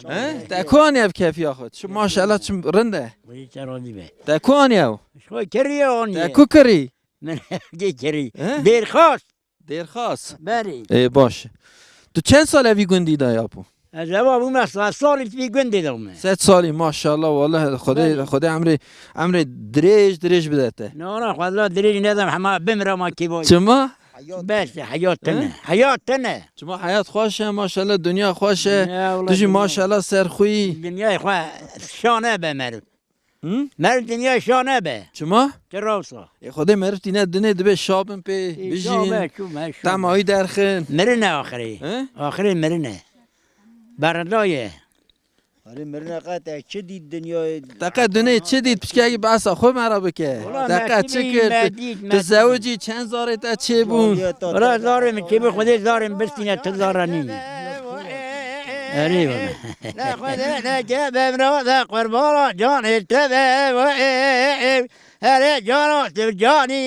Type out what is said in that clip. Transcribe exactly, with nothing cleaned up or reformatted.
He? Te ku aniye bi kefiya xwe? Çi maşallah çi rind e. Wî çerandî be. Te ku aniye ew? Xwe kiriye aniye. Te ku kirî? Min kê kirî. He? Dêrxas. Dêrxas. Berî. Ê baş. Tu çend sal e vî gundî de ya bû? Ez eva bûme sed salî vî gundî de bûme. Sed salî maşallah, wallahî Xwedê, Berî. Xwedê emrê, emrê dirêj, dirêj bide te. Na, na, Xwedê dirêj nedem, hema bimre ma kî boy. Çima? Bes, heyat tine. He? Heyat tine. Çima heyat xweş e, maşallah, dinya xweş e. Ya, wala Tu jî dinya. Maşallah serxwî. Dinyayê xwe şane be meriv. Hı? Meriv dinyayê şane be. Çima? Ti rawsa. E, Xwedê meriv tîne dinê dibe şa bin pê, Ê, bijîn. Şa be, çû me, şa Tema be. Wî derxin. Mirine axirê. He? Axirê mirine. Berdaye. Arê mirine qet e, çi dît dinyayê? Te qet dunê çi dît, piçkekî behsa xwe me re bike. Wala Te me qet çi çi kir? Me Tu, dît, me tu dît. Zewicî çend zarê te çêbûn? Wala zarê min çêbû, Xwedê zarê min bistîne, tu zara nî. Erê wala. Ne Xwedê ne ke bemra de qurbana canê te be. Erê cana tu canî.